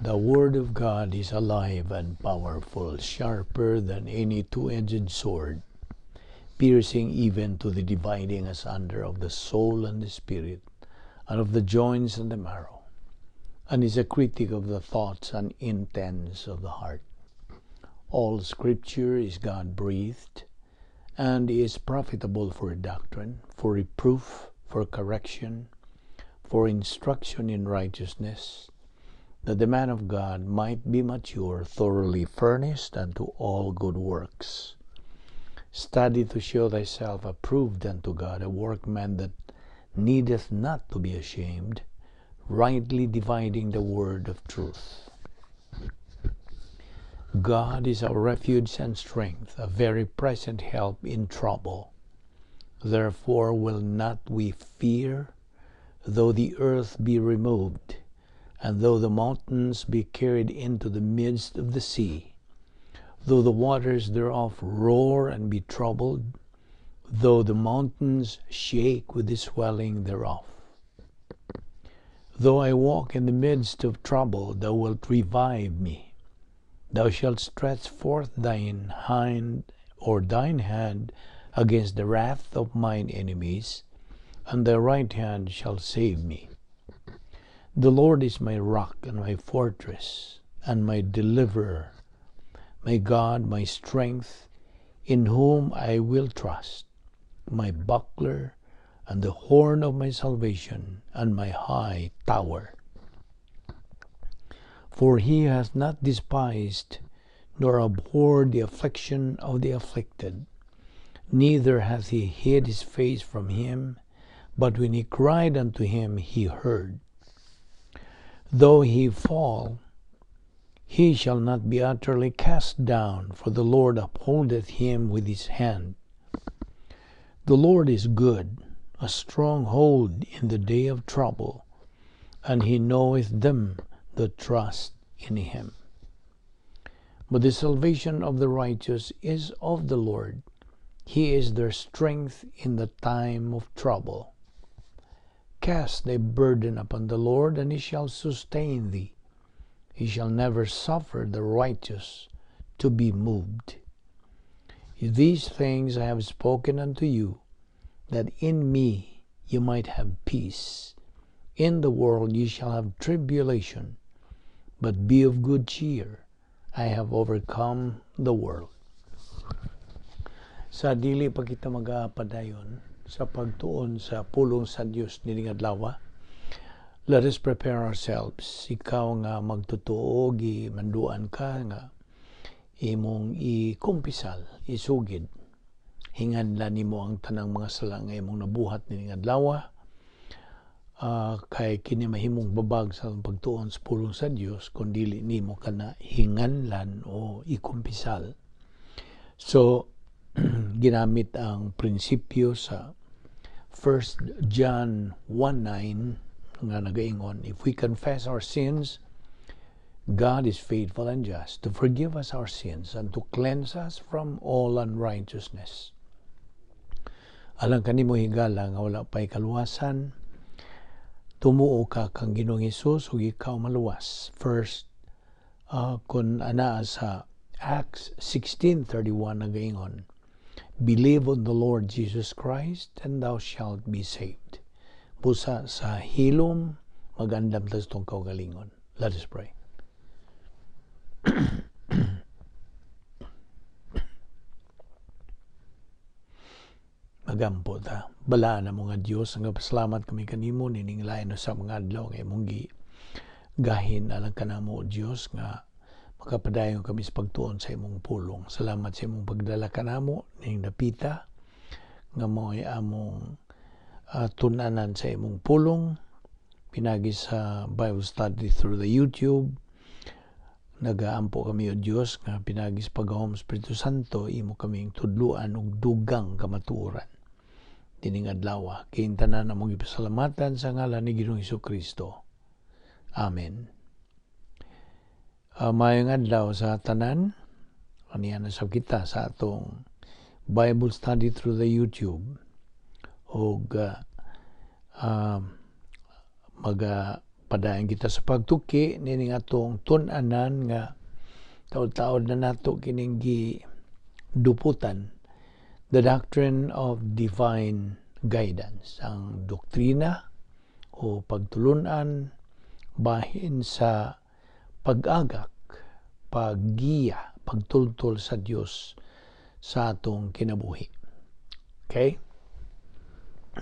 The Word of God is alive and powerful, sharper than any two-edged sword, piercing even to the dividing asunder of the soul and the spirit, and of the joints and the marrow, and is a critic of the thoughts and intents of the heart. All Scripture is God-breathed, and is profitable for doctrine, for reproof, for correction, for instruction in righteousness, that the man of God might be mature, thoroughly furnished unto all good works. Study to show thyself approved unto God, a workman that needeth not to be ashamed, rightly dividing the word of truth. God is our refuge and strength, a very present help in trouble. Therefore will not we fear, though the earth be removed, and though the mountains be carried into the midst of the sea, though the waters thereof roar and be troubled, though the mountains shake with the swelling thereof. Though I walk in the midst of trouble, thou wilt revive me. Thou shalt stretch forth thine hand or thine hand against the wrath of mine enemies, and thy right hand shall save me. The Lord is my rock and my fortress and my deliverer, my God, my strength, in whom I will trust, my buckler and the horn of my salvation and my high tower. For he hath not despised nor abhorred the affliction of the afflicted, neither hath he hid his face from him, but when he cried unto him, he heard. Though he fall, he shall not be utterly cast down, for the Lord upholdeth him with his hand. The Lord is good, a stronghold in the day of trouble, and he knoweth them that trust in him. But the salvation of the righteous is of the Lord. He is their strength in the time of trouble. Cast thy burden upon the Lord, and he shall sustain thee. He shall never suffer the righteous to be moved. These things I have spoken unto you, that in me you might have peace. In the world ye shall have tribulation, but be of good cheer. I have overcome the world. Sa dili pa kita magapadayon sa pagtuon sa pulong sa Dios nining adlaw, let us prepare ourselves. Ikaw nga magtutuo, gimanduan ka nga imong ikumpisal, isugid. Hinganlan nimo ang tanang mga sala nga imong nabuhat nining adlaw, kay kini mahimong babag sa pagtuon sa pulong sa Dios kung dili nimo kana hinganlan o ikumpisal. So ginamit ang prinsipyo sa 1 John 1:9 nga nagaingon, if we confess our sins, God is faithful and just to forgive us our sins and to cleanse us from all unrighteousness. Alang kanimo higala nga wala pa'y kaluwasan, tumuo ka kang Ginoong Hesus ug ikaw maluwas. First, kun anaa sa Acts 16:31 nagaingon, believe on the Lord Jesus Christ and thou shalt be saved. Busa sa hilom, magandam ta sa atong kaugalingon. Let us pray. Magampo ta. Balaan na mga Diyos, ang pasalamat kami kanimo nining lain sa mga adlaw nga imong gigahin alang kanamo, Diyos, nga makapadayon kami sa pagtuon sa imong pulong. Salamat sa imong pagdala kanamo ning dapita nga mo'y among tunanan sa imong pulong pinagi sa Bible study through the YouTube. Nagaampo kami o Dios nga pinagi sa paghahom Espiritu Santo imo kaming tudluan og dugang kamatuoran dining adlaw. Kining tanan among gipasalamatan sa ngalan ni Ginoong Hesukristo. Amen. Maayong adlaw sa tanan. Aniya na sab kita sa atong Bible study through the YouTube og maga Padayon kita sa pagtuki nining atong tun-anan nga taod-taod na nato kining giduputan, the doctrine of divine guidance, ang doktrina o pagtulunan bahin sa pag-agak, paggiya, pagtultol sa Dios sa atong kinabuhi. Okay?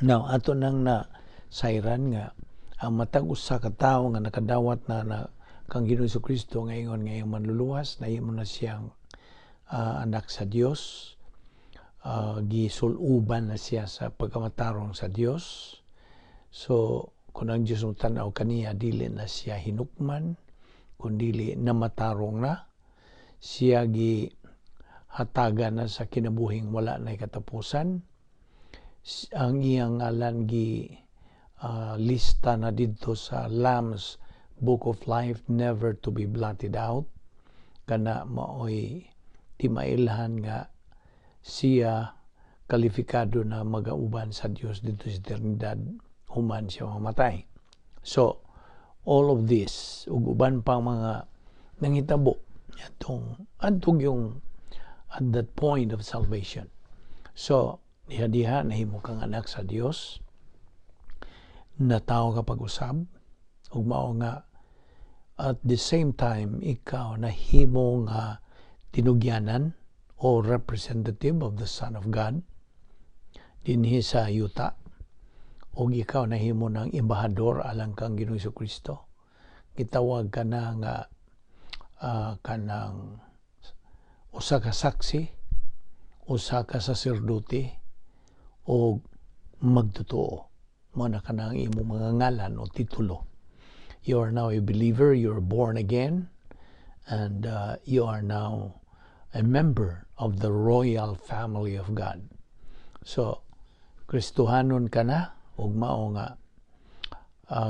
Now, ato nang na sayran nga ang matag usa ka tawo nga nakadawat na kang Ginoong Kristo nga ingon nga iyang manluluwas, nahimo na siyang anak sa Dios, gisuluban na siya sa pagkamatarong sa Dios. So kung ang Dios mo tan-aw kaniya, dili na siya hinukman kun dili namatarong na siya, gi hatagan na sa kinabuhing wala na katapusan. Ang iyang ngalan gi lista na didto sa Lamb's Book of Life, never to be blotted out. Kana maoy timailhan nga siya kalifikado na magauban sa Dios didto sa eternidad human siya mamatay. So all of this ug uban pang mga nangitabo atong adtong yung at that point of salvation. So diha-diha nahimo kang anak sa Dios, natawo ka pag-usab, ug mao nga at the same time ikaw nahimo nga tinugyanan o representative of the Son of God dinhi sa yuta, ug ikaw nahimo ng embahador alang kang Ginoong Kristo. Gitawag ka na nga kanang usa ka saksi, usa ka saserdote o magtotoo. Mao na kanang imong mga ngalan o titulo. You are now a believer, you are born again, and you are now a member of the royal family of God. So, Kristohanon ka na, ug mao nga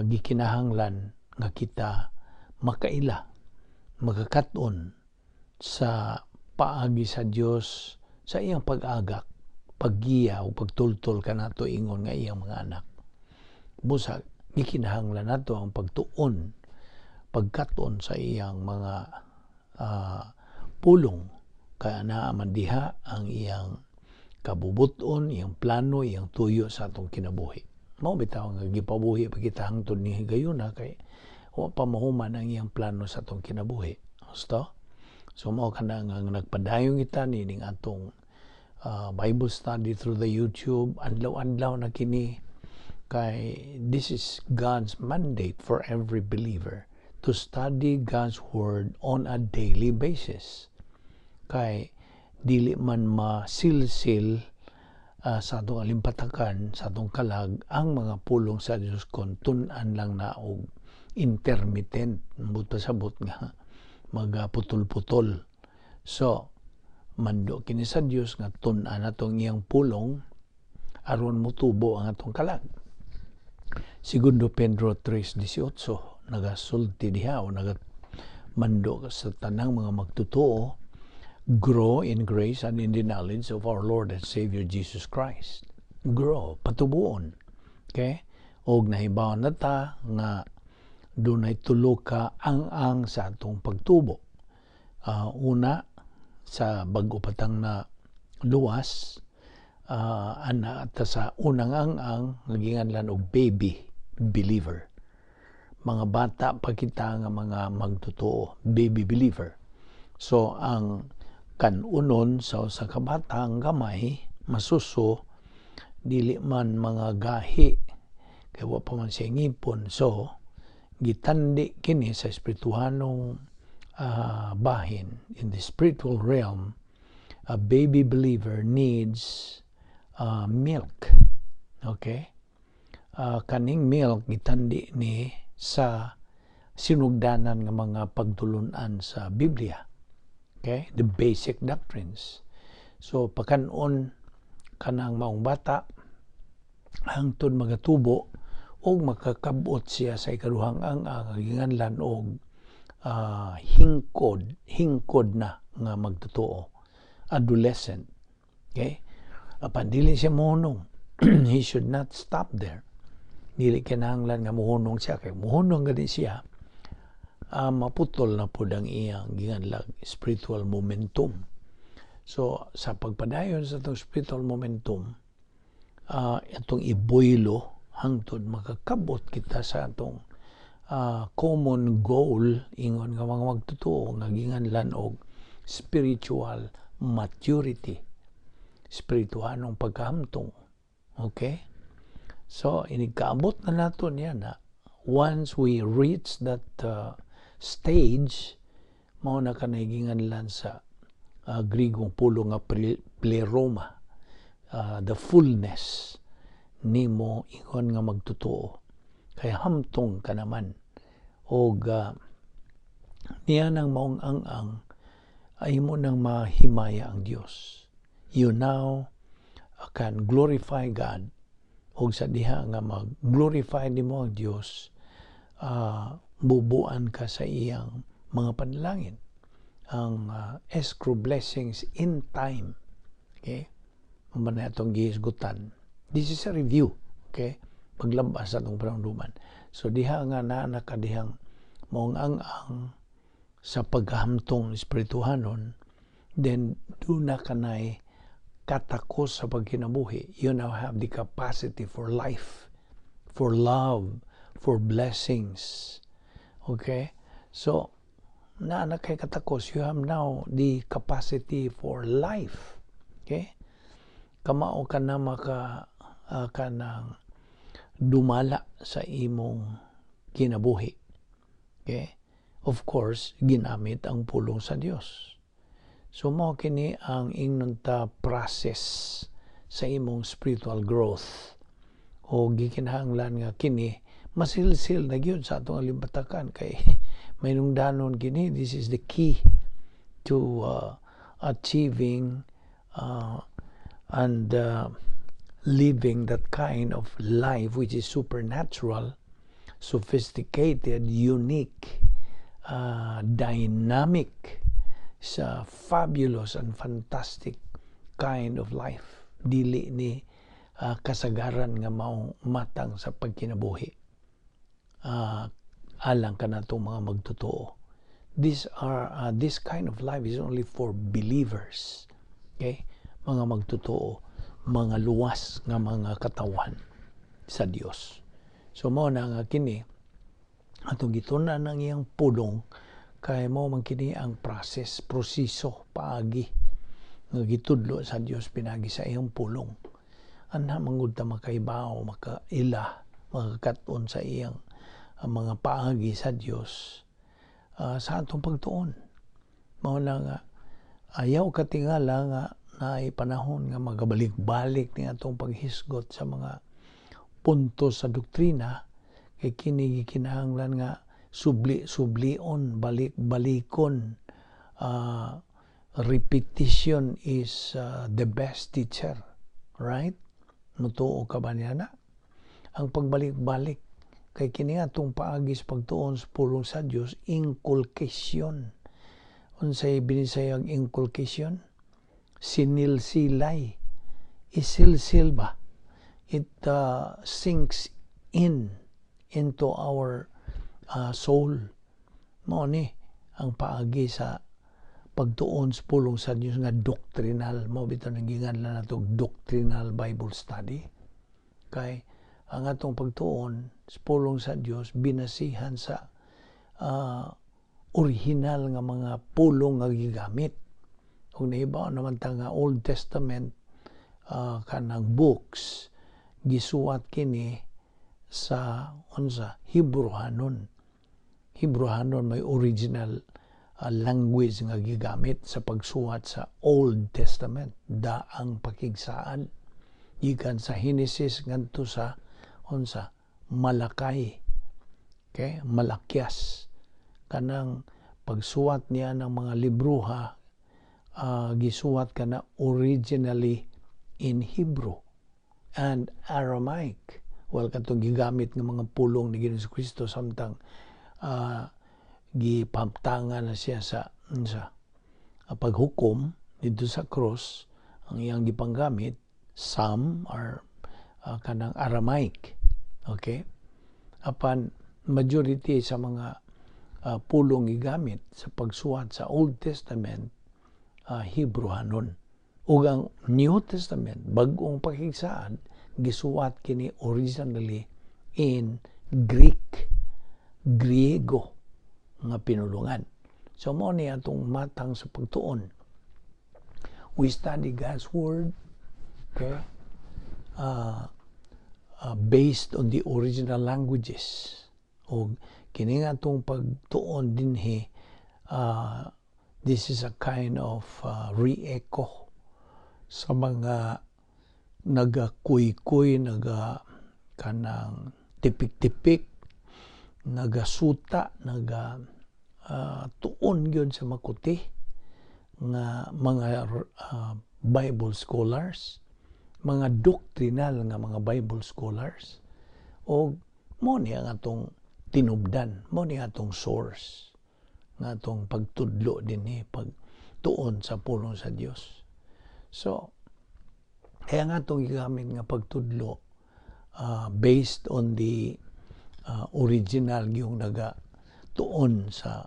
gikinahanglan nga kita makaila, makakaton sa paagi sa Dios sa iyang pag-agak, paggiya o pagtultol kanato ingon nga iyang mga anak. Busa gikinahanglan nato ang pagtuon, pagkaton sa iyang mga pulong kaya naa man diha ang iyang kabubuton, iyang plano, iyang tuyo sa atong kinabuhi. Mao bitaw nga gipabuhi pa kita hangtod ni higayuna kay wa pa mahuman ang iyang plano sa atong kinabuhi. Husto? So mao kana nga nagpadayon kita nining atong Bible study through the YouTube. Adlaw-adlaw na kini kay this is God's mandate for every believer to study God's Word on a daily basis. Kay dili man masilsil sa atong alimpatakan, sa atong kalag, ang mga pulong sa Dios kon tun-an lang na og intermittent, ambot pasabot nga magaputol-putol. So, mando kini sa Dios nga tun-an atong iyang pulong aron motubo ang atong kalag. Segundo Pedro 3:18 nagasulti diha o nagamando sa tanang mga magtotoo, "Grow in grace and in the knowledge of our Lord and Savior Jesus Christ." Grow, patubuon. Okay? Og nahibaw na ta nga dunay tulo ka ang-ang sa atong pagtubo. Una, sa bag-o patang na luwas, ana ta sa unang ang-ang nga ginganlan og baby believer. Mga bata pa kita nga mga magtotoo, baby believer. So ang kanunon sa usa ka bata ang gamay, masuso, dili man mga gahi kay wa pa man siya ngipon. So gitandi kini sa espirituhanong bahin. In the spiritual realm, a baby believer needs milk, okay? Kaning milk gitandi ni sa sinugdanan nga mga pagtulunan sa Biblia, okay, the basic doctrines. So pakanon kanang maong bata hangtod magatubo og makakabot siya sa ikaduhang ang ginganlan og hingkod hingkod na nga magtotoo, adolescent, okay? Apan dili siya mohunong. He should not stop there. Dili kinahanglan nga muhunong siya, kay muhunong gani siya, maputol na pud ang iyang ginganlag spiritual momentum. So sa pagpadayon sa atong spiritual momentum, atong iboylo hangtod makakabot kita sa atong common goal ingon nga mga magtotoo nga ginganlan og spiritual maturity, spirituanong pagkahamtong. Okay, so inig kaabot na nato niya na, once we reach that stage, mao na kanay ginganlan sa Grigong pulong nga pleroma, the fullness nimo ingon nga magtotoo, kay hamtong ka naman og niya nang maong ang ay mo nang mahimaya ang Dios. You now can glorify God, og sa diha nga mag-glorify nimo ang Dios, bubuan ka sa iyang mga panalangin, ang escrow blessings in time. Okay, mao na atong gihisgutan. This is a review, okay, paglabas sa atong panumduman. So diha nga naa na ka dihang maong ang sa paghamtong espirituhanon, then duna kanay katakos sa pagkinabuhi. You now have the capacity for life, for love, for blessings. Okay? So, naa na kay katakos, you have now the capacity for life. Okay? Kamao ka na maka kanang dumala sa imong kinabuhi. Okay? Of course, ginamit ang pulong sa Dios. So mao kini ang ingnon ta process sa imong spiritual growth. O gikinahanglan nga kini masilsil na gyud sa atong alimbatakan kay may nungdanon kini. This is the key to achieving and living that kind of life which is supernatural, sophisticated, unique, dynamic, sa fabulous and fantastic kind of life. Dili ni kasagaran nga maong matang sa pagkinabuhi alang kanatong mga magtotoo. This kind of life is only for believers. Okay? Mga magtotoo, mga luwas nga mga katawan sa Dios. So mao na nga kini atong gitun-an ang iyang pulong kay mao man kini ang process, proseso, paagi nga gitudlo sa Dios pinagi sa iyang pulong. Anha manggod ta makaibaw, makaila, makakat-on sa iyang ang mga paagi sa Dios sa atong pagtuon. Mao na nga ayaw katingala nga naay panahon nga magabalik-balik ni atong paghisgot sa mga punto sa doktrina, kay kini gikinahanglan nga subli-sublion, balik-balikon. Repetition is the best teacher, right? Mutuo ka ba niya na? Ang pagbalik-balik kay kini atong paagi sa pagtuon sa pulong sa Dios, inculcation. Unsay binisayag inculcation? Sinilsilay, isilsil ba? It sinks in into our soul. Mao ni ang paagi sa pagtuon sa pulong sa Dios nga doctrinal. Mao bitaw nang ginganlan nato doctrinal Bible study, kay ang atong pagtuon sa pulong sa Dios binasihan sa original nga mga pulong nga gigamit. Ug nahibaw naman ta nga Old Testament kanang books gisuwat kini sa unsa? Hebrehanon. Hebrehanon may original language nga gigamit sa pagsuwat sa Old Testament, Daang Pakigsaad, gikan sa Genesis ngadto sa unsa? Malakay. Okay, Malakyas. Kanang pagsuwat niya ng mga libruha, gisuwat kana originally in Hebrew and Aramaic. Well, katong gigamit ng mga pulong ni Ginoong Kristo samtang gipamtangan na siya sa paghukom dito sa cross, ang iyang gipanggamit, some are kanang Aramaic. Okay? Apan majority sa mga pulong gigamit sa pagsuwat sa Old Testament, Hebrew-hanon. Ug ang New Testament, Bag-ong Pakigsaad, gisuwat kini originally in Greek, Griego nga pinulungan. So mao ni atong matang sa pagtuon. We study God's Word, okay? Based on the original languages. O kini nga atong pagtuon dinhi, this is a kind of re-echo sa mga nagakuy-kuy, naga kanang tipik-tipik, nagasuta, naga tuon gyud sa makuti nga mga Bible scholars, mga doctrinal nga mga Bible scholars, o mao ni ang atong tinubdan, mao ni atong source nga atong pagtudlo dinhi, pagtuon sa pulong sa Dios. So, kaya nga atong gigamit nga pagtudlo, based on the original yung naga tuon sa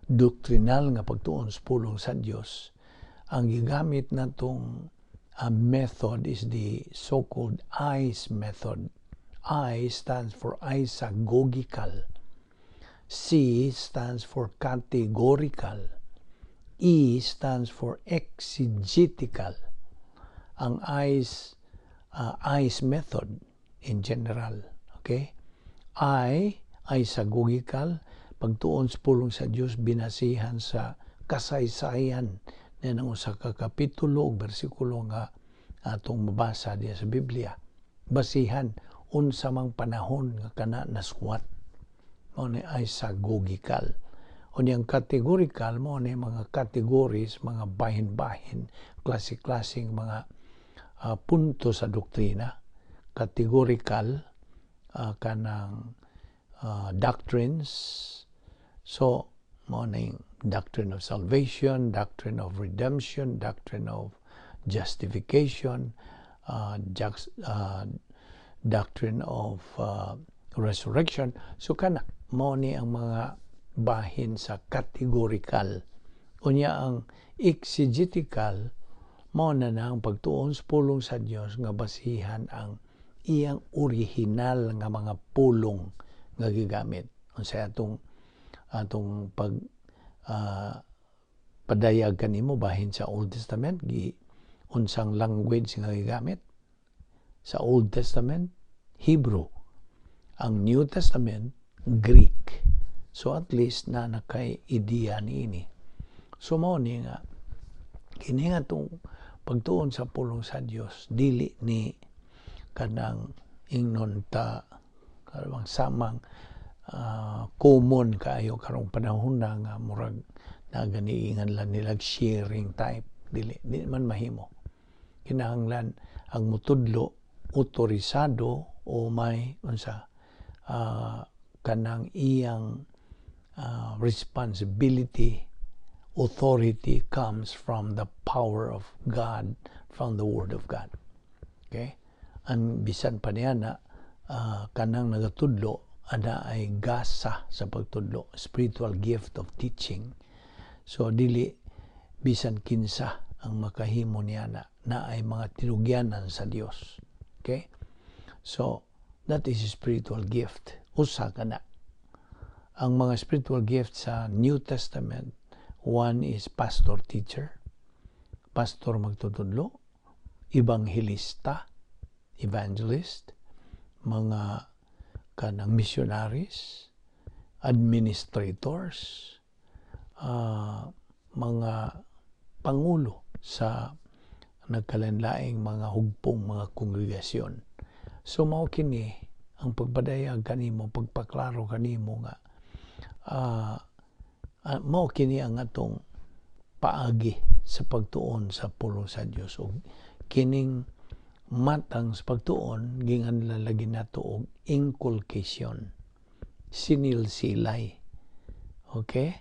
doctrinal nga pagtuon sa pulong sa Dios. Ang gigamit natong method is the so-called ICE method. I stands for isagogical. C stands for categorical. E stands for exegetical. Ang ICE method in general. Okay? I, isagogical, pagtuon sa pulong sa Dios binasihan sa kasaysayan na ng usa ka kapitulo o bersikulo nga atong mabasa diya sa Biblia. Basihan unsa mang panahon nga kana nasuwat. Mao ni isagogical. Unyang categorical, mao ni mga categories, mga bahin-bahin, klase-klaseng mga punto sa doktrina. Categorical, kanang doctrines. So, mao ning doctrine of salvation, doctrine of redemption, doctrine of justification, doctrine of resurrection. So kana mao ni ang mga bahin sa categorical. Unya ang exegetical, mao na ang pagtuon sa pulong sa Dios nga basihan ang iyang original nga mga pulong nga gigamit. Unsa atong pag padayag kanimo bahin sa Old Testament, gi unsang language nga gigamit sa Old Testament? Hebrew. Ang New Testament, Greek. So at least na nakay ideya niini. So mao ni nga kini nga tong pagtuon sa pulong sa Dios, dili ni kanang ingnon ta karong samang common kaayo karong panahon na nga murag naganiingan lang nilag sharing type. Dili man mahimo. Kinahanglan ang mutudlo otorisado o may unsa kanang iyang responsibility, authority comes from the power of God, from the Word of God. Okay? Ang bisan pa niya na kanang nagatudlo ana ay gasa sa pagtudlo, spiritual gift of teaching. So dili bisan kinsa ang makahimo niya na ay mga tinugyanan sa Dios. Okay? So that is a spiritual gift. Usa ka na. Ang mga spiritual gifts sa New Testament, one is pastor teacher, pastor magtutudlo, ebanghelista, evangelist, mga kanang missionaries, administrators, mga pangulo sa nagkalanlaing mga hugpong mga kongregasyon. So mao kini ang pagpadayag kanimo, pagpaklaro kanimo nga mao kini ang atong paagi sa pagtuon sa pulong sa Dios. Ug kining matang sa pagtuon, ginganlan lagi nato og inculcation, sinilsilay. Okay,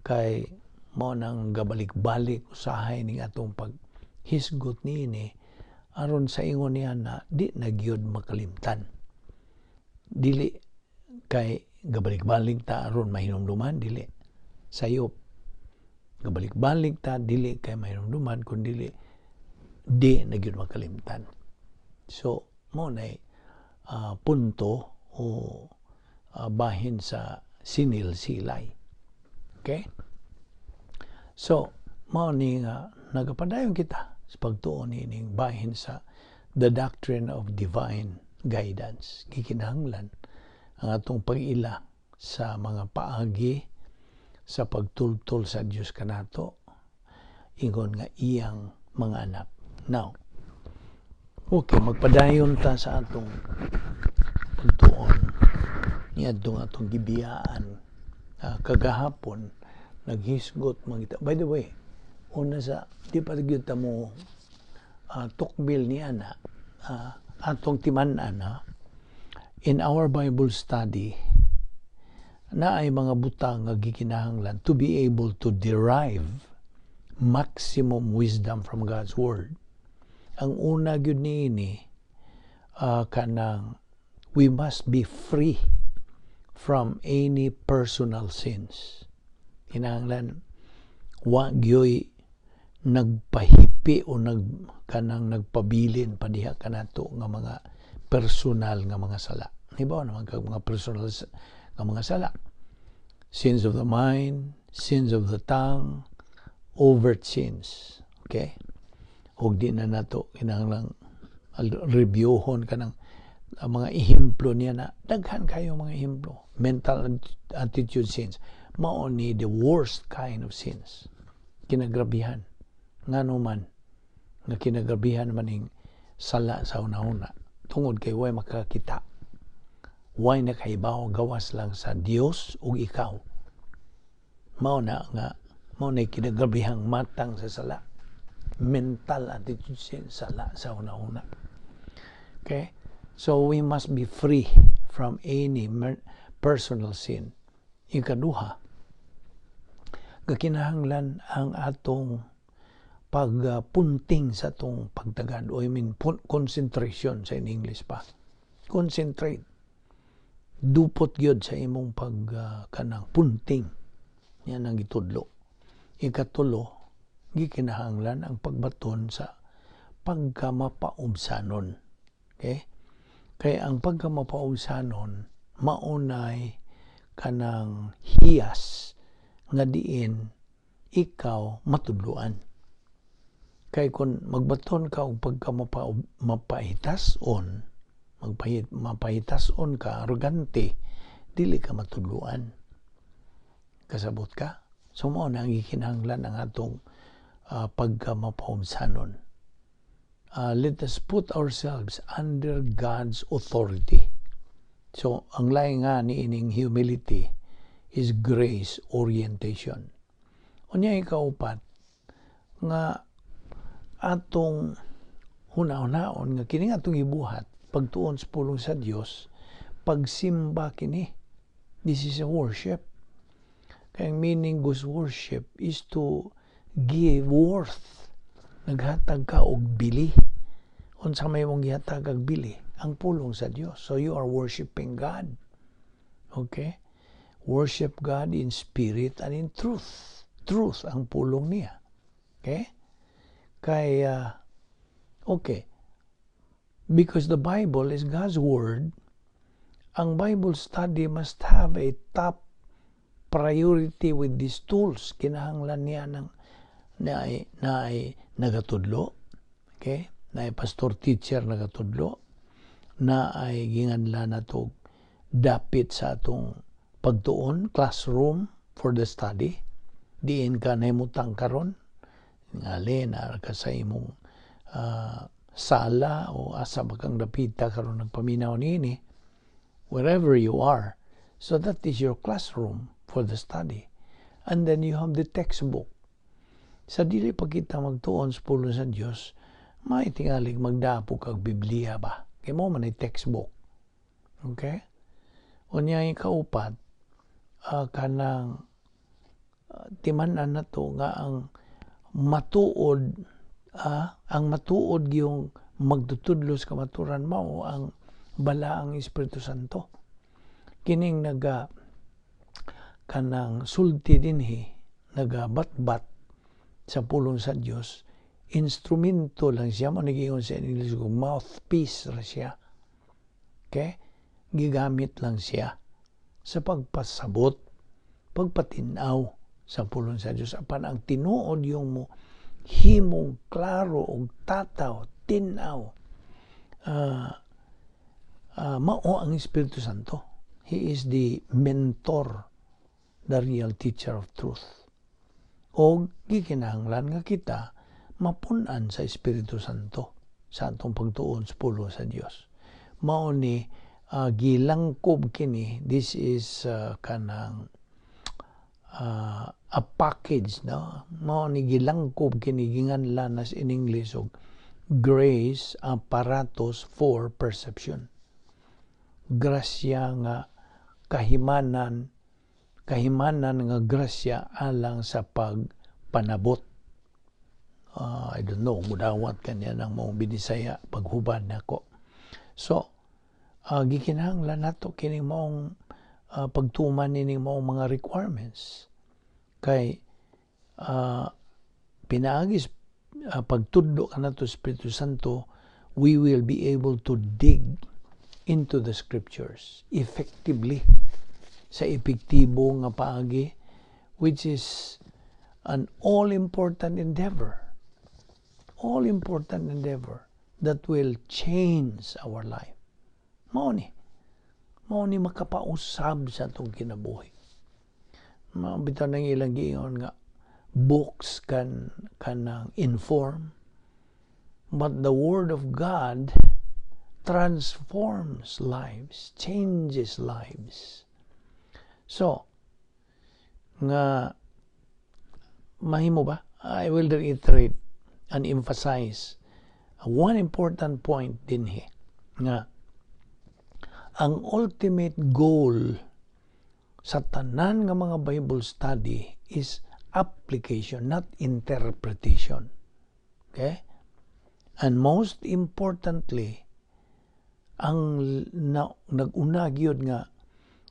kay mao nang gabalik-balik usahay ning atong paghisgot niini aron sa ingon niya na di na gyud makalimtan. Dili kay gabalik-balik ta aron mahinumduman, dili. Sayop. Gabalik-balik ta dili kay mahinumduman, kun dili di na gyud makalimtan. So mao na punto o bahin sa sinil-silay. Okay? So, mao ni nga nagapadayon kita sa pagtuon niining bahin sa the doctrine of divine guidance. Gikinahanglan ang atong pag-ila sa mga paagi sa pagtultol sa Dios kanato ingon nga iyang mga anak. Now, okay, magpadayon ta sa atong pagtuon niadtong atong gibiyaan kagahapon. Naghisgot man kita. By the way, una sa di pa gyud ta mo tukbil ni ana, atong timan-an ha, in our Bible study na ay mga butang nga gikinahanglan to be able to derive maximum wisdom from God's Word. Ang una gyud niini, kanang we must be free from any personal sins. Kinahanglan wa gyoy nagpahipi o nag kanang nagpabilin pa diha kanato nga mga personal nga mga sala. Hibaw naman kag mga personal nga mga sala. Sins of the mind, sins of the tongue, overt sins. Okay? Ug di na nato kinahanglang reviewhon kanang ang mga ehemplo niya na daghan kayo mga ehemplo. Mental attitude sins. Mao ni the worst kind of sins. Kinagrabihan. Ngano man nga kinagrabihan man ning sala sa una-una? Tungod kay way makakita. Way nakahibaw gawas lang sa Dios ug ikaw. Mao na nga mao na kinagrabihang matang sa sala. Mental attitude sin, sala sa una-una. Okay? So we must be free from any personal sin. Ikaduha, gakinahanglan ang atong pagpunting sa atong pagtagad o, I mean, concentration sa in English pa. Concentrate. Dupot gyud sa imong pag kanang punting. Yan ang gitudlo. Ikatulo, gikinahanglan ang pagbaton sa pagkamapaubsanon. Okay? Kay ang pagkamapaubsanon maunay kanang hiyas nga diin ikaw matudloan. Kay kung magbaton ka og pagka mapahitas-on, mapahitas-on ka, arrogante, dili ka matudloan. Kasabot ka? So mao na ang gikinahanglan ang atong pagka mapaubsanon. Let us put ourselves under God's authority. So, ang laing nga ni ining humility is grace orientation. Unya, ikaupat, nga atong huna-hunaon nga kini atong ibuhat pagtuon sa pulong sa Dios, pagsimba kini. This is a worship. Kaya ang meaning of worship is to give worth. Naghatag ka og bili. Unsa may mong gihatag og bili? Ang pulong sa Dios. So you are worshiping God. Okay? Worship God in spirit and in truth. Truth ang pulong niya. Okay? Kay okay. Because the Bible is God's word, ang Bible study must have a top priority with these tools. Kinahanglan niya ng na nagatudlo. Okay? Na pastor teacher nagatudlo na ay ginganlan nato dapit sa atong pagtuon, classroom for the study, diin ka nahimutang karon, ngali na ka sa imong sala o asa ba kang dapita karon nagpaminaw niini, wherever you are. So that is your classroom for the study, and then you have the textbook. Sa dili pa kita magtuon sa pulong sa Dios, may tingalig magdapo kag Biblia ba, kay mao man ay textbook. Okay? Unya, ikaupat, kanang timan-an na to nga ang matuod yung magtutudlo sa kamaturan mao ang Balaang Espiritu Santo. Kining naga kanang sulti dinhi, nagabatbat sa pulong sa Dios, instrumento lang siya. Mao giingon sa English, mouthpiece ra siya. Okay? Gigamit lang siya sa pagpasabot, pagpatinaw sa pulong sa Dios. Apan ang tinuod yung mo himong klaro og tataw, tinaw, mao ang Espiritu Santo. He is the mentor, the real teacher of truth. O gikinahanglan nga kita mapun-an sa Espiritu Santo sa atong pagtuon sa pulong sa Dios. Mao ni gilangkob kini, this is kanang a package, no? Mao ni gilangkob kini, ginganlan as in English og grace apparatus for perception. Grasya nga kahimanan, kahimanan nga grasya alang sa pagpanabot. I don't know, mudawat kanya ng maong Binisaya paghubad nako. So, gikinahanglan nato kining maong pagtuman nining maong mga requirements. Kay pinaagis pagtudlo kanato Espiritu Santo, we will be able to dig into the scriptures effectively, sa epektibo nga paagi, which is an all-important endeavor. All-important endeavor that will change our life. Mao ni. Mao ni makapausab sa atong kinabuhi. Mao bitaw nang ilang giingon nga books can kanang inform, but the word of God transforms lives, changes lives. So, nga mahimo ba? I will reiterate and emphasize one important point dinhi nga ang ultimate goal sa tanan nga mga Bible study is application, not interpretation. Okay? And most importantly, ang na, nag-una gyud nga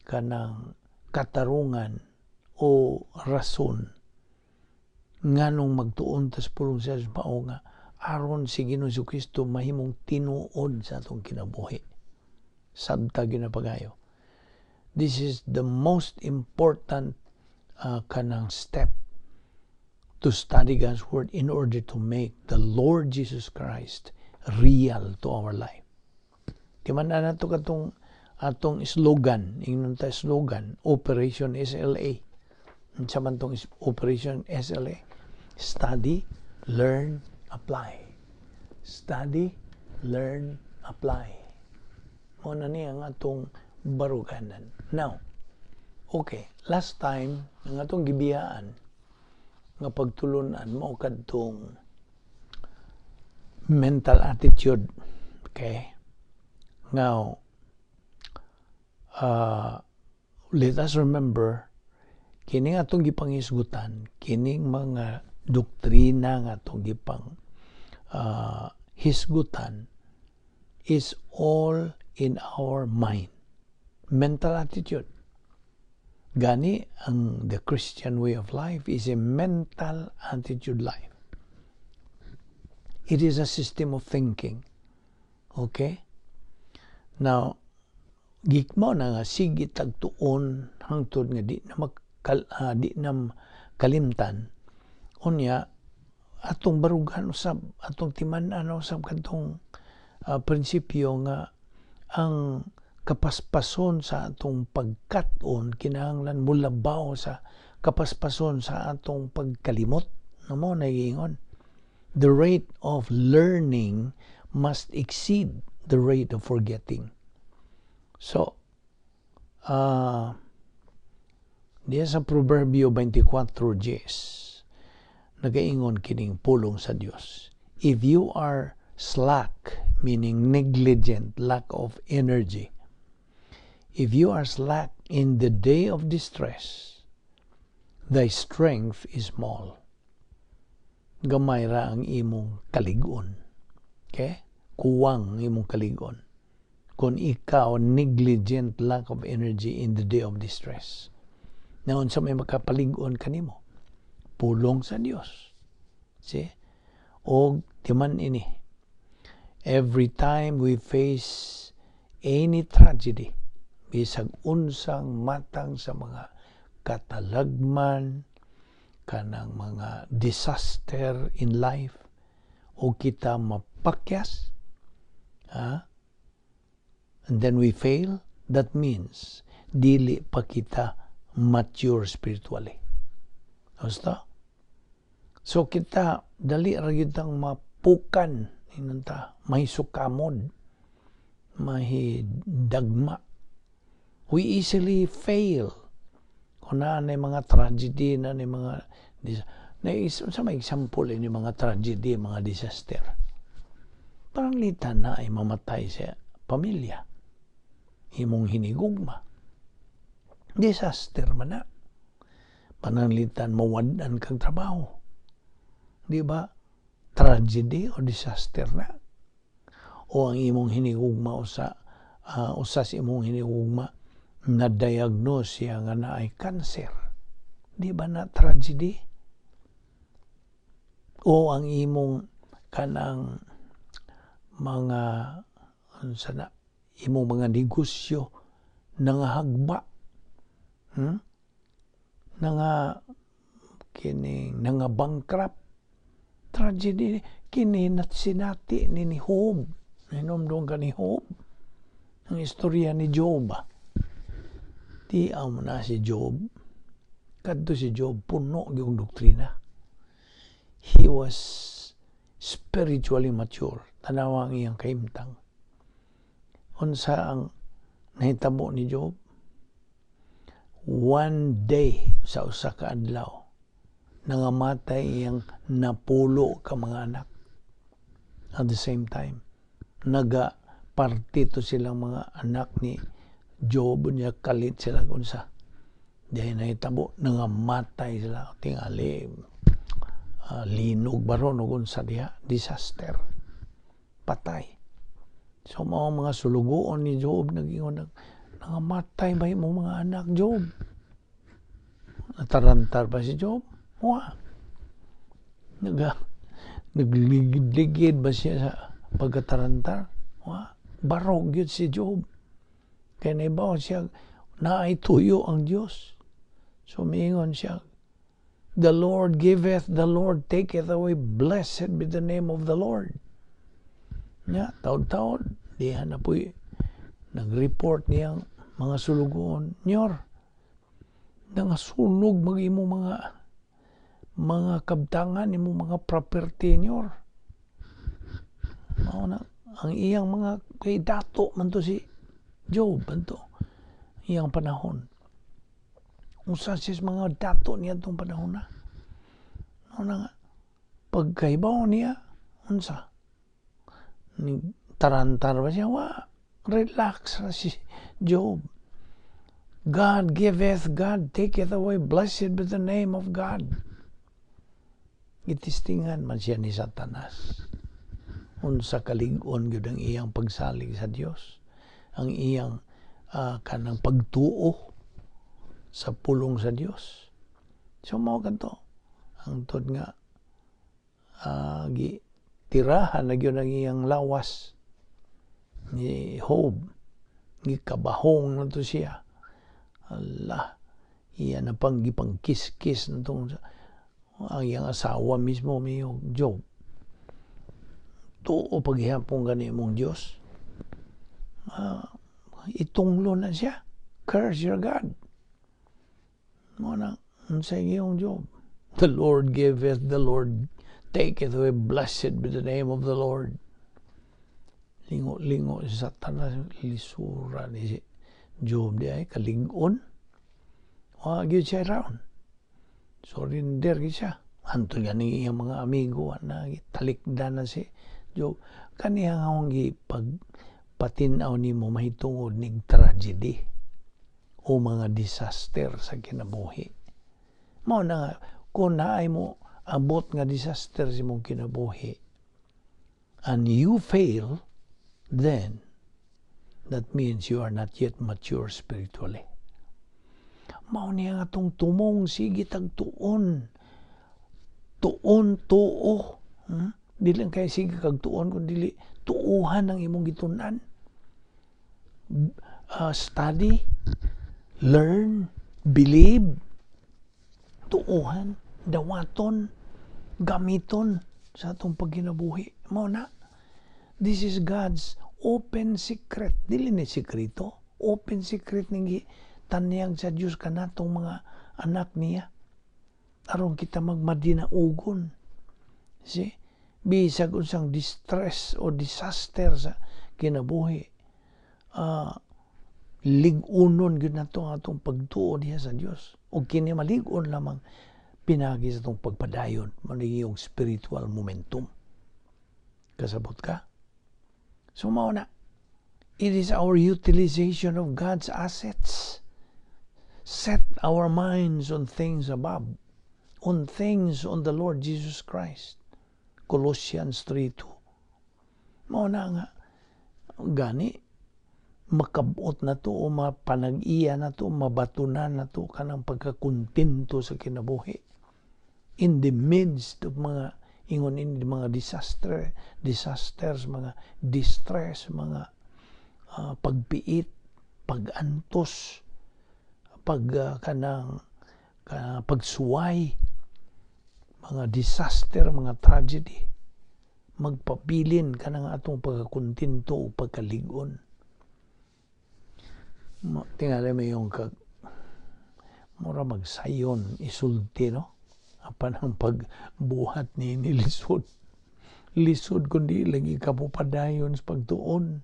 kanang katarungan o rason nganong magtuon tas pulong sa Diyos mao nga aron si Ginoong Kristo mahimong tinuod sa atong kinabuhi. Sabta gyud na pagayo. This is the most important kanang step to study God's Word in order to make the Lord Jesus Christ real to our life. Di man na nato katong atong slogan, ingnon ta slogan, Operation SLA. Unsa man tong Operation SLA? Study, learn, apply. Study, learn, apply. Mao na ni ang atong baruganan. Now, okay, last time, ang atong gibiyaan nga pagtulunan mao kadtong mental attitude. Okay? Now, let us remember kining atong gipanghisgutan, kining mga doktrina nga atong gipang hisgutan is all in our mind. Mental attitude. Gani, ang the Christian way of life is a mental attitude life. It is a system of thinking. Okay? Now, gikmo na nga sige tagtuon hangtod nga di na makal, di na kalimtan. Unya atong barugan usab, atong timan-an usab kadtong prinsipyo nga ang kapaspason sa atong pagkat-on kinahanglan mulabaw sa kapaspason sa atong pagkalimot. No mo nagiingon, the rate of learning must exceed the rate of forgetting. So diya sa Proverbio 24:10, nagaingon kining pulong sa Dios, "If you are slack," meaning negligent, lack of energy, "if you are slack in the day of distress, thy strength is small." Gamay ra ang imong kalig-on. Okay? Kuwang ang imong kalig-on. Kung ikaw negligent, lack of energy in the day of distress. Na unsa may makapalig-on kanimo? Pulong sa Dios. See? Og timan ini. Every time we face any tragedy, bisag unsang matang sa mga katalagman, kanang mga disaster in life, o kita mapakyas, ha? And then we fail, that means dili pa kita mature spiritually. Basta? So kita, dali ra gyud tang mapukan, inunta, mahisukamod, mahidagma. We easily fail. Kung naa na mga tragedy na ni mga na sa may example ini mga tragedy, mga disaster. Pananglitan na ay mamatay sa pamilya. Imong hinigugma. Disaster man na. Pananglitan mawad-an kag trabaho. Di ba? Tragedy o disaster na. O ang imong hinigugma usa sa imong hinigugma na-diagnose siya nga naay cancer. Di ba na tragedy? O ang imong kanang mga unsa na imong mga negosyo nangahagba, Nanga kining nanga bankrupt, tragedy kini. Sinati ni Job. Hinumdum ka ni Job, ang istorya ni Job. Di mo na si Job. Kadto si Job, puno yung doktrina. He was spiritually mature. Tanawa ang iyang kahimtang. Unsa ang nahitabo ni Job? One day, sa usa ka adlaw, nangamatay iyang 10 ka mga anak. At the same time, naga partito silang mga anak ni Job niya, kalit sila unsa. Dahil nahitabo, nangamatay sila. Tingali, linog baron o unsa diha, disaster. Patay. So mga sulugoon ni Job nag-ingon, "Nangamatay ba imong mga anak, Job?" Natarantar ba si Job? Wa. Nagligid-ligid ba siya sa pagkatarantar? Wa. Barog yun si Job. Kaya naibaw siya, naay tuyo ang Diyos. So miingon siya, "The Lord giveth, the Lord taketh away, blessed be the name of the Lord." Nya, taod-taod, diha na po'y nag-report niyang mga sulugoon, "Nyor, nangasunog mag imo mga kabtangan, imo mga property, nyor." Mao na, ang iyang mga, kay dato man to si Job, man to, iyang panahon. Usa siya sa mga dato niya itong panahon na. Mao na nga, pagkahibaw niya, unsa? Ni tarantar ba siya? Wa. Relax ra si Job. "God giveth, God taketh away, blessed be the name of God." Gitistingan man siya ni Satanas. Unsa kalig-on gyud ang iyang pagsalig sa Dios. Ang iyang kanang pagtuo sa pulong sa Dios. So mao kadto. Hangtod nga gi tirahan na gyud ang iyang lawas ni Job. Gikabahong na to siya. Allah, iya na pang gipangkiskis na tong ang iyang asawa mismo miyo, "Job, tuo paghihapon gani imong Dios? Itunglo na siya. Curse your God." Mo na, unsay iyong Job? "The Lord giveth, the Lord taketh away, blessed be the name of the Lord." Lingo-lingo si Satanas, lisura ni si Job di ay kalig-on. Wa gyud siya round. Surrender gyud siya. Hantod gani iyang mga amigo na talikdan na si Job. Kaniya nga akong gipag patin-aw nimo mahitungod ning tragedy o mga disaster sa kinabuhi. Mao na nga, kung naay mo abot nga disaster sa imong kinabuhi and you fail, then That means you are not yet mature spiritually. Mao niya nga atong tumong, sige tagtuon. Tuon, tuo. Dili lang kay sige kag tuon, kun dili tuuhan ang imong gitun-an. Study, learn, believe, tuuhan, dawaton, gamiton sa atong pagkinabuhi. Mao na. This is God's open secret. Dili ni sekreto. Open secret ning tanyag sa Dios kanatong mga anak niya. Aron kita magmadinaugon. See? Bisag unsang distress o disaster sa kinabuhi, lig-unon gyud nato ang atong pagtuo diha sa Dios. Ug kini malig-on lamang pinagi sa atong pagpadayon, mao yung spiritual momentum. Kasabot ka? So mao na. It is our utilization of God's assets. Set our minds on things above, on things on the Lord Jesus Christ. Colossians 3:2. Mao na nga, gani, makabot na to o mapanag-iya na to, mabatunan na to kanang pagkakontento sa kinabuhi. In the midst of mga ingon ini mga disasters, mga distress, mga pagpiit, pagantos, pag kanang pagsuway, mga disaster, mga tragedy, magpabilin kanang atong pagkakontento o pagkaligon. Tingali mo yung kag mura magsayon isulti, no? Apan ang pagbuhat ni lisod. Lisod kundi lagi ka po padayon sa pagtuon.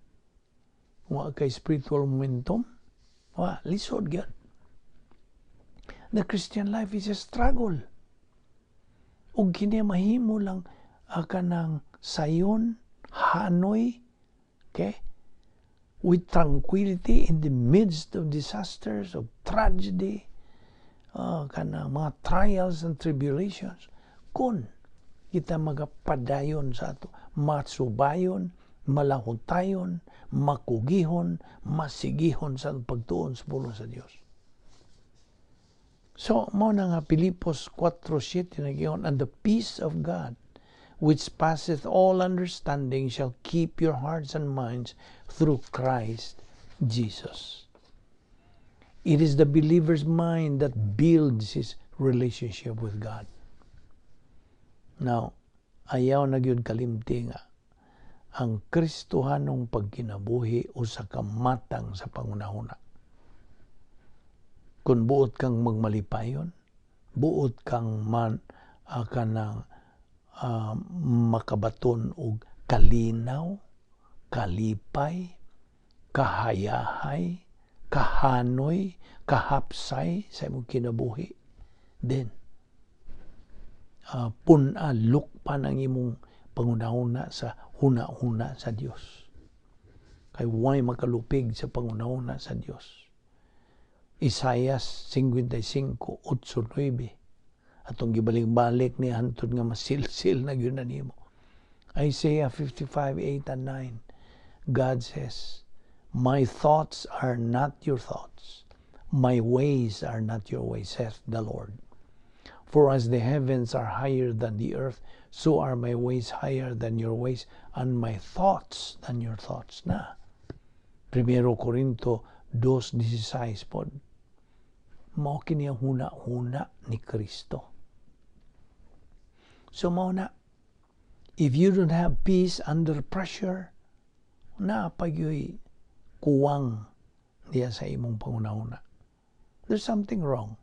Wa kay spiritual momentum. Wa, lisod gyud. The Christian life is a struggle. Ug kini mahimo lang kanang sayon, hanoy, okay? With tranquility in the midst of disasters, of tragedy, kanang mga trials and tribulations, kung kita magapadayon sa ato, matsubayon, malahutayon, makugihon, masigihon sa pagtuon sa pulong sa Dios. So, mao na nga Pilipos 4:7 nagyon, "And the peace of God, which passeth all understanding, shall keep your hearts and minds through Christ Jesus." It is the believer's mind that builds his relationship with God. Now, ayaw na gyud kalimti nga ang Kristohanong pagkinabuhi usa ka matang sa pangunahuna. Kung buot kang magmalipayon, buot kang man kanang makabaton og kalinaw, kalipay, kahayahay, kahanoy, kahapsay sa imong kinabuhi, then pun-a, lukpan ang imong pangunahuna sa huna-huna sa Dios. Kay way makalupig sa pangunahuna sa Dios. Isaias 55:8-9, atong gibalik-balik ni hantod nga masilsil na gyud na nimo. Isaiah 55:8 and 9, God says, "My thoughts are not your thoughts, my ways are not your ways, saith the Lord. For as the heavens are higher than the earth, so are my ways higher than your ways, and my thoughts than your thoughts." Na. Primero Corinto 2:16 pod. Mao kini ang huna-huna ni Kristo. So mao na, if you don't have peace under pressure, naa pa gyoy kuwang diya sa imong pangunahuna. There's something wrong.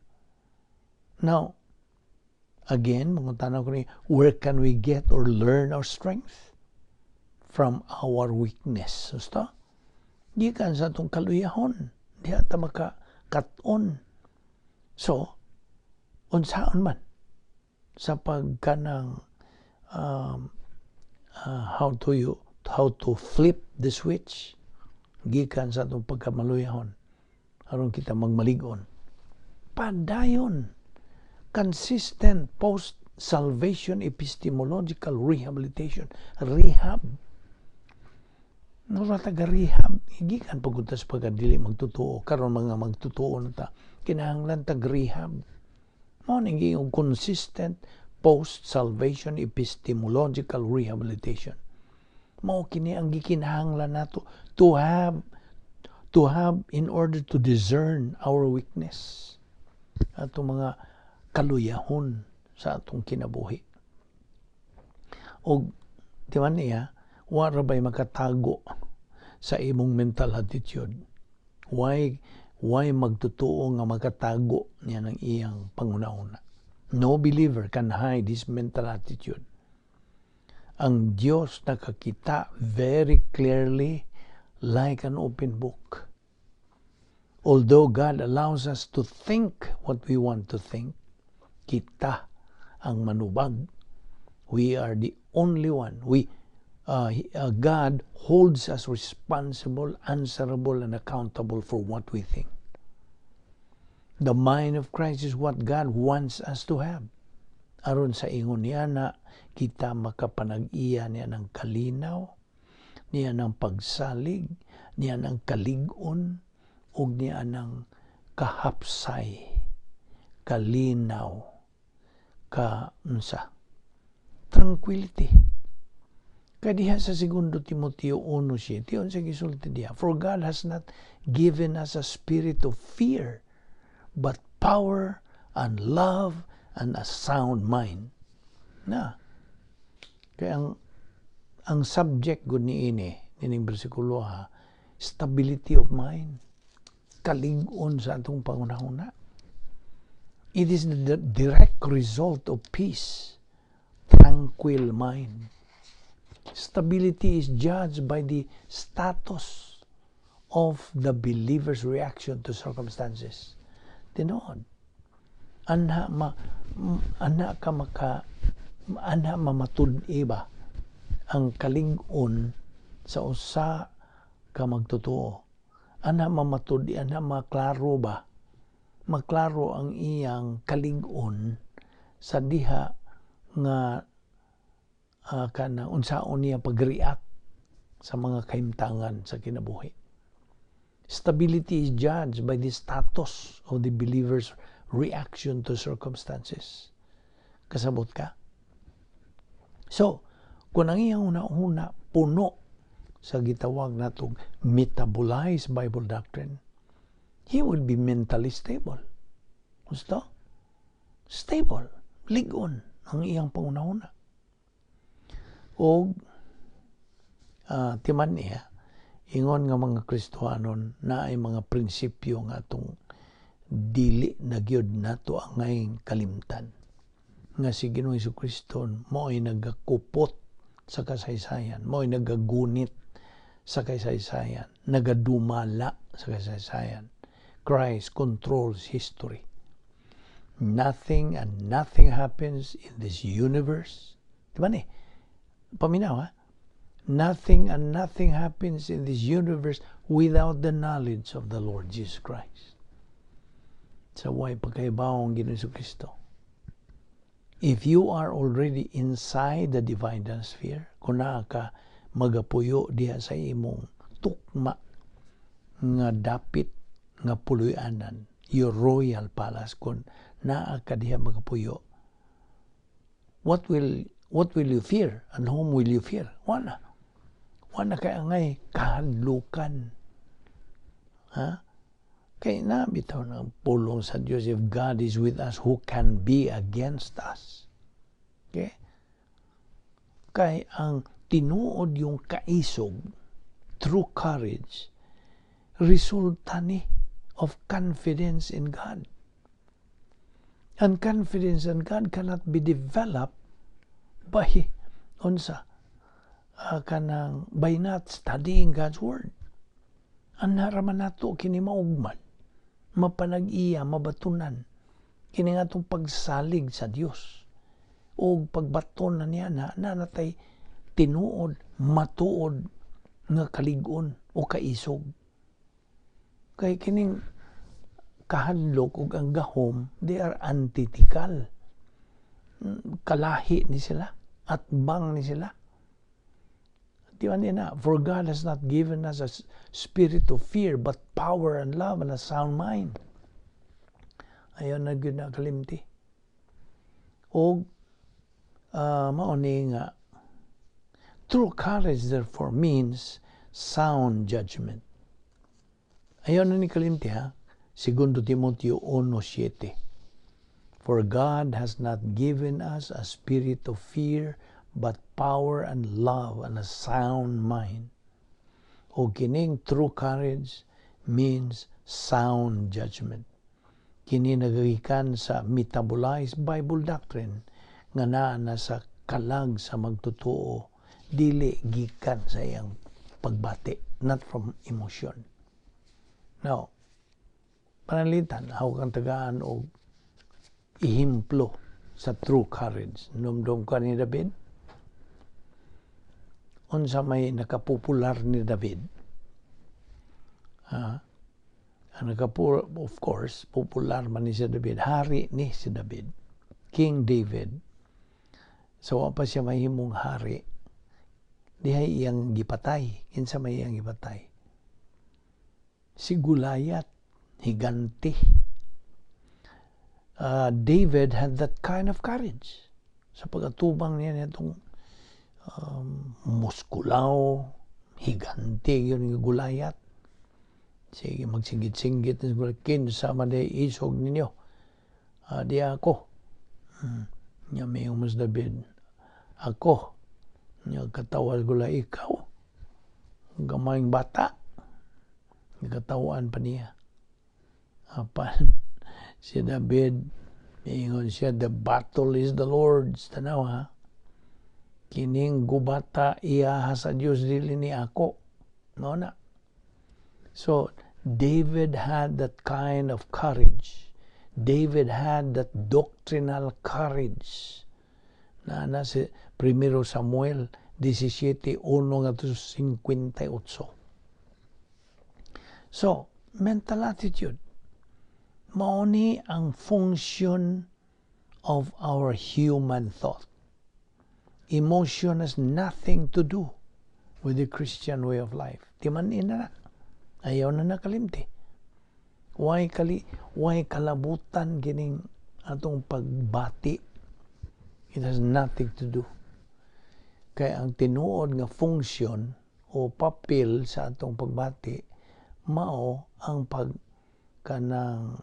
Now, again, mangutana ko ni, where can we get or learn our strength? From our weakness. Gusto? Gikan sa atong kaluyahon. Diha ta maka-kat-on. So, unsaon man sa pagkanang how to flip the switch gikan sa atong pagkamaluyahon aron kita magmalig-on? Padayon, consistent post salvation epistemological rehabilitation, rehab. Mura taga rehab, gikan pagud ta sa pagkadili magtotoo, karon mga magtotoo na ta, kinahanglan tag rehab. Mao ning giingong consistent post-salvation epistemological rehabilitation. Mao kini ang gikinahanglan nato to have in order to discern our weakness, atong mga kaluyahon sa atong kinabuhi. Og di man niya, wa ra bay makatago sa imong mental attitude. Why magtotoo nga makatago niya ng iyang panghuna-huna? No believer can hide his mental attitude. Ang Dios nakakita very clearly, like an open book. Although God allows us to think what we want to think, kita ang manubag. We are the only one. We God holds us responsible, answerable, and accountable for what we think. The mind of Christ is what God wants us to have. Aron sa ingon niya na kita makapanag-iya niya ng kalinaw, niya ng pagsalig, niya ng kalig-on, ug niya ng kahapsay, kalinaw, ka unsa, tranquility. Kaya diha sa Segundo Timoteo 1:7, unsa gisulti diha? "For God has not given us a spirit of fear, but power and love and a sound mind." Na. Kaya ang subject gud ni ini, nining bersikulo ha, stability of mind. Kalig-on sa atong panghuna-huna. It is the direct result of peace, tranquil mind. Stability is judged by the status of the believer's reaction to circumstances. Tinuod. Anha ka maka anha mamatud-i ba ang kalig-on sa usa ka magtotoo. Anha mamatud-i, anha maklaro ba? Maklaro ang iyang kalig-on sa diha nga kana unsaon niya pag-react sa mga kahimtangan sa kinabuhi. Stability is judged by the status of the believer's reaction to circumstances. Kasabot ka? So, kung ang iyang una-una puno sa gitawag natong metabolized Bible doctrine, he will be mentally stable. Gusto? Stable. Ligon ang iyang panghuna-huna. Og timan niya, ingon nga mga Kristohanon na ay mga prinsipyo nga atong dili na gyud nato angay kalimtan nga si Ginoong Kristo mo ay nagakupot sa kasaysayan, mo ay nagagunit sa kasaysayan, nagadumala sa kasaysayan. Christ controls history. Nothing and nothing happens in this universe. Di ba ni? Paminaw ha? Nothing and nothing happens in this universe without the knowledge of the Lord Jesus Christ. Sa way pagkaibaw ang Ginoong Kristo. If you are already inside the divine sphere, kung naa ka magapuyo diha sa imong tukma nga dapit nga puloy-anan, your royal palace, kung naa ka diha magapuyo, what will you fear and whom will you fear? Wala. Wala kay angay kahadlukan. Ha? Kay na bitaw ng pulong sa Dios, if God is with us, who can be against us? Okay? Kay ang tinuod yung kaisog, true courage, resulta ni of confidence in God. And confidence in God cannot be developed by unsa kanang by not studying God's word. Anha ra man nato kini maugman, mapanag-iya, mabatunan kini nga atong pagsalig sa Dios o pagbaton na niya na nanatay tinuod, matuod nga kalig-on o kaisog. Kay kining kahadlok ug ang gahom, they are antithetical. Kalahi ni sila, atbang ni sila. Di ba na? For God has not given us a spirit of fear, but power and love and a sound mind. Ayaw na gyud na kalimti. Og mao ni nga true courage therefore means sound judgment. Ayaw na ni kalimti, ha. Segundo Timoteo 1:7. For God has not given us a spirit of fear, but power and love and a sound mind. O kining true courage means sound judgment. Kini nagagikan sa metabolized Bible doctrine nga naa na sa kalag sa magtotoo, dili gikan sa iyang pagbati, not from emotion. Now, pananglitan, ako kang tagaan og ehemplo sa true courage. Numdum ka ni David? Unsa may nakapopular ni David? Ha? Ang nakapu of course, popular man ni si David. Hari ni si David. King David. So, wa pa siya mahimong hari. Dihay iyang gipatay. Kinsa may iyang gipatay? Si Goliath, higante. David had that kind of courage. Sa pag-atubang niya nitong muskulaw, higante yun nga Goliath. Sige, magsinggit-singgit na siguro, "Kinsa man diay isog ninyo? Di ako." Nya may mas David, "Ako." Nya katawa gula, "Ikaw, gamayng bata." Katawaan pa niya. Apan, si David, ingon siya, "The battle is the Lord's." Tanaw ha. Kining gubata iya sa Dios, dili ni ako. No na. So, David had that kind of courage. David had that doctrinal courage. Na si Primero Samuel 17:1 ngadto 58. So, mental attitude. Mao ni ang function of our human thought. Emotion has nothing to do with the Christian way of life. Di man ina na. Ayaw na nakalimti. Why kalabutan kining atong pagbati? It has nothing to do. Kaya ang tinuod nga function o papel sa atong pagbati mao ang pag kanang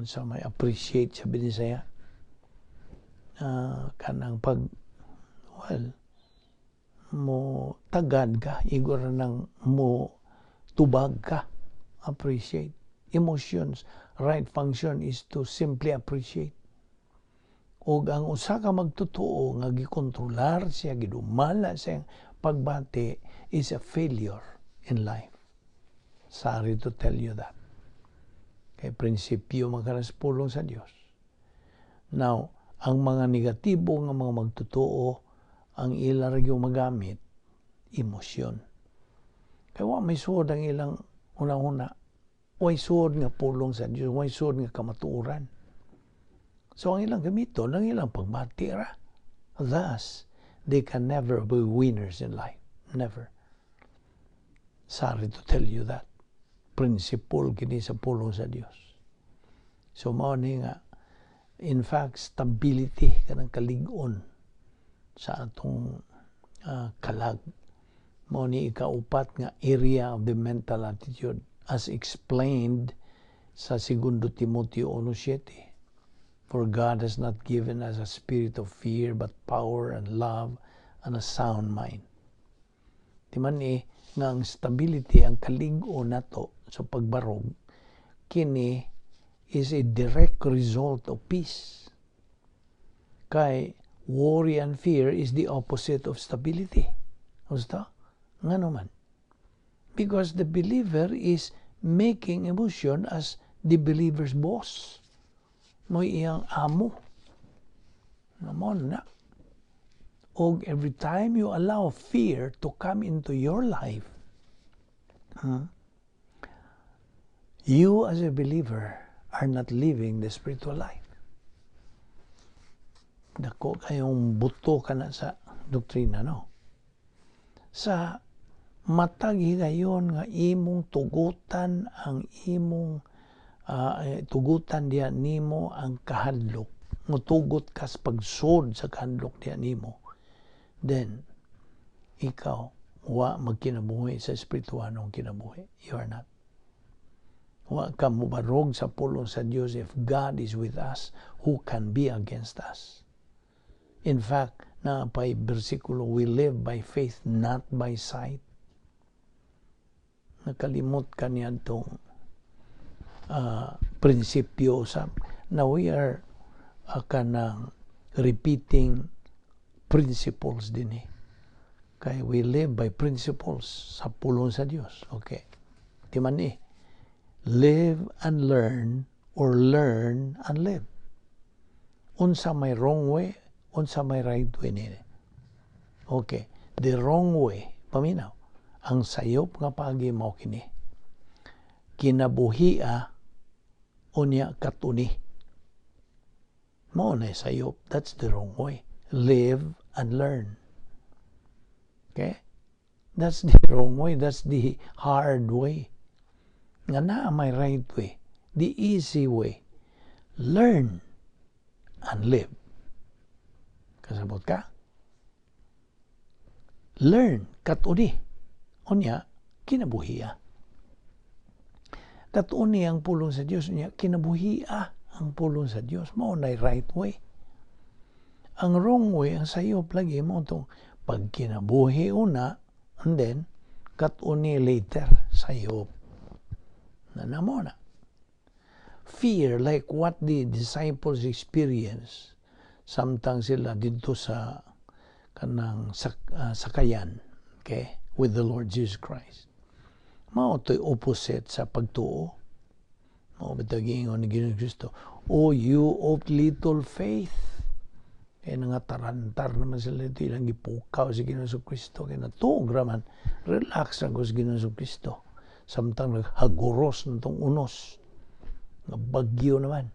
sa may appreciate sa Binisaya. Kanang pag, well, mo tagad ka, igor nang mo tubag ka, appreciate. Emotions, right function is to simply appreciate. Og ang usa ka magtotoo nga gikontrolar siya, gidumala siya pagbati is a failure in life. Sorry to tell you that. Kay prinsipyo man kana sa pulong sa Dios. Now, ang mga negatibo nga mga magtotoo, ang ila ra gyud magamit, emosyon. Kay wa may suod ang ilang una-una. Way suod nga pulong sa Dios, way suod nga kamatuoran. So ang ilang gamiton, ang ilang pagbati ra. Thus, they can never be winners in life. Never. Sorry to tell you that. Principle kini sa pulong sa Dios. So mao ni nga, in fact, stability kanang kalig-on sa atong kalag. Mao ni ikaupat nga area of the mental attitude as explained sa Segundo Timoteo 1:7. For God has not given us a spirit of fear, but power and love and a sound mind. Di man eh, nga ang stability, ang kalig-on nato sa pagbarog, kini is a direct result of peace. Kay worry and fear is the opposite of stability. Gusto? Nga naman. Because the believer is making emotion as the believer's boss. Mo iyang amo. Mao na. Og every time you allow fear to come into your life, you as a believer are not living the spiritual life. Dako kayong buto ka na sa doktrina, no? Sa Matag higayon nga imong tugutan ang imong tugutan diha nimo ang kahadlok, mutugot kas pagsud sa kahadlok diha nimo, then ikaw wa magkinabuhi sa espirituhanong kinabuhi. You are not. Wa ka mubarog sa pulong sa Dios. If God is with us, who can be against us? In fact, naa pay bersikulo, we live by faith, not by sight. Nakalimot ka niya itong prinsipyo sa now we are kanang repeating principles din eh. Kay we live by principles sa pulong sa Dios. Okay. Di man eh. Live and learn or learn and live. Unsa may wrong way, unsa may right way nini? Okay. The wrong way, paminaw. Ang sayop nga paagi mao kini. Kinabuhia unya katuni. Mao na sayop. That's the wrong way. Live and learn. Okay? That's the wrong way. That's the hard way. Nga naa may right way. The easy way. Learn and live. Kasabot ka? Learn, katuni. Unya, kinabuhiya. Katuni ang pulong sa Dios, unya, kinabuhiya ang pulong sa Dios. Mao na right way. Ang wrong way, ang sayop lagi mao tong pag kinabuhi una, and then, katuni later, sayop. Na mo na. Fear, like what the disciples experience, samtang sila didto sa kanang sakayan, okay, with the Lord Jesus Christ. Mao to'y opposite sa pagtuo. Mao ba giingon ni Ginoong Kristo, "O you of little faith." Kaya nga tarantar naman sila dito, ilang gipukaw si Ginoong Kristo. Kaya natuog raman, relax lang ko si Ginoong Kristo. Samtang naghaguros na tong unos. Nga bagyo naman.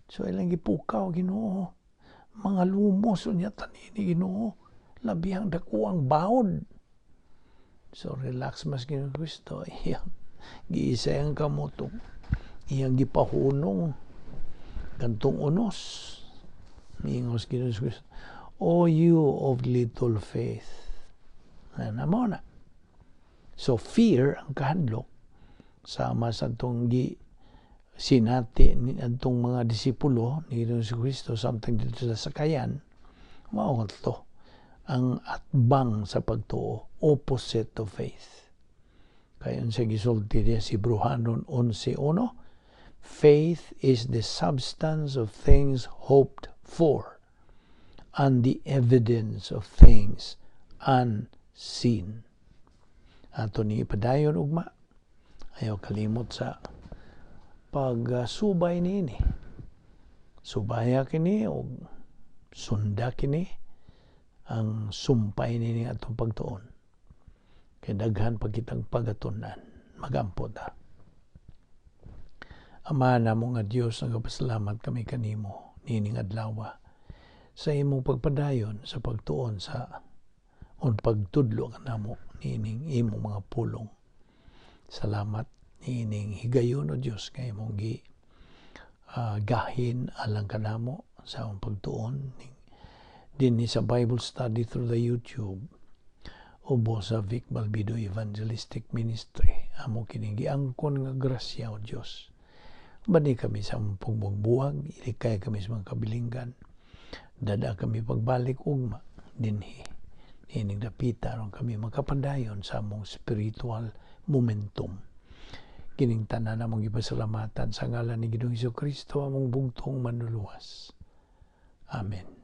So ilang gipukaw, "Ginoo, mga lumos unya tanini, Ginoo. Labihang dako ang bawod." So relax mas Ginoong Kristo. Iyang giisa ang kamot, iyang gipahunong kantong unos. Miingon Ginoong Kristo, "O you of little faith." Na mo na. So fear, ang kahadlok, sama sa itong gi sinati ni atong mga disipulo ni Ginoong Kristo samtang dito sa sakayan, mao to ang atbang sa pagtuo, opposite of faith. Kaya sa gisulti niya si Hebreohanon 11:1, "Faith is the substance of things hoped for and the evidence of things unseen." Ato ni ipadayon ugma. Ayaw kalimot sa pagsubay niini. Subaya kini og sunda kini ang sumpay nini atong pagtuon. Kay daghan pa kitang pagatunan. Magampo ta. Ama namo nga Dios, nagapasalamat kami kanimo niining adlaw sa imong pagpadayon sa pagtuon sa on pagtudlo kanamo niining imong mga pulong. Salamat niining higayon, o Dios, nga imong gi gahin alang kanamo sa among pagtuon dinhi sa Bible study through the YouTube ubo sa Vic Balbido Evangelistic Ministry. Amo kining giangkon nga grasya, o Dios. Bani kami sa among pagbuwag, ilikay kami sa mga kabilinggan. Dada kami pagbalik ugma dinhi. Niining dapita aron kami makapadayon sa among spiritual momentum. Kining tanan among gipasalamatan sa ngalan ni Ginoong Kristo, among bugtong manluluwas. Amen.